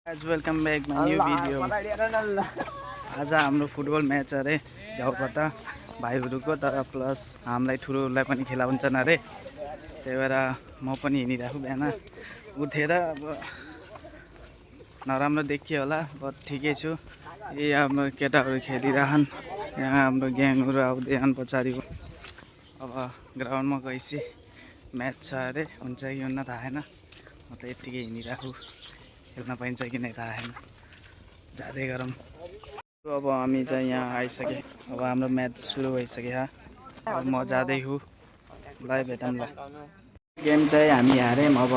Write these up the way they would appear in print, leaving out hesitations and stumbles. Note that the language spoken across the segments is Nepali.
Guys, welcome back my new video. आज हाम्रो फुटबल म्याच अरे गाउँबाट भाइहरूको तर प्लस हामीलाई ठुलोलाई पनि खेलाउँछन् अरे त्यही भएर म पनि हिँडिरहेको बिहान उठेर अब नराम्रो देखियो होला बट ठिकै छु। यही हाम्रो केटाहरू खेलिरहन् यहाँ हाम्रो ग्याङहरू आउँदैछन् पछाडि। अब ग्राउन्डमा गएपछि म्याच छ अरे हुन्छ कि हुन्न थाहा छैन। म त यत्तिकै हिँडिरहेको खेल्न पाइन्छ कि नै थाहा छैन जाँदै गरौँ। अब हामी चाहिँ यहाँ आइसके अब हाम्रो म्याच सुरु भइसक्यो। अब म जाँदैछु ल भेटौँला। गेम चाहिँ हामी हार्यौँ। अब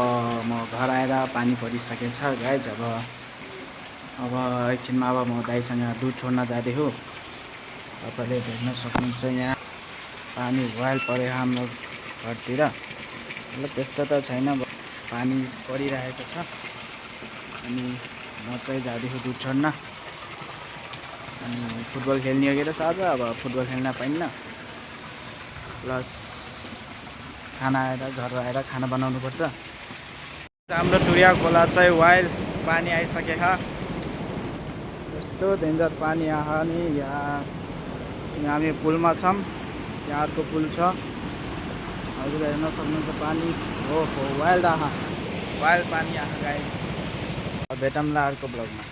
म घर आएर पानी परिसकेछ गाइज। अब एकछिनमा अब म दाइसँग दुध छोड्न जाँदैछु। तपाईँले देख्न सक्नुहुन्छ यहाँ पानी वाइल पऱ्यो हाम्रो घरतिर। मतलब त्यस्तो त छैन पानी परिरहेको छ अनि म चाहिँ जाँदैछु दुध छोड्न। अनि फुटबल खेल्ने हो कि त साँझ अब फुटबल खेल्न पाइन्न प्लस खाना आएर घर आएर खाना बनाउनु पर्छ। हाम्रो टुरिया खोला चाहिँ वाइल पानी आइसकेको छ। यस्तो डेन्जर पानी आयो नि यहाँ हामी पुलमा छौँ। यहाँ अर्को पुल छ हजुर हेर्न सक्नुहुन्छ पानी हो वाइल्ड आहा वाइल्ड पानी आहा गाइस। भेटौँला अर्को ब्लगमा।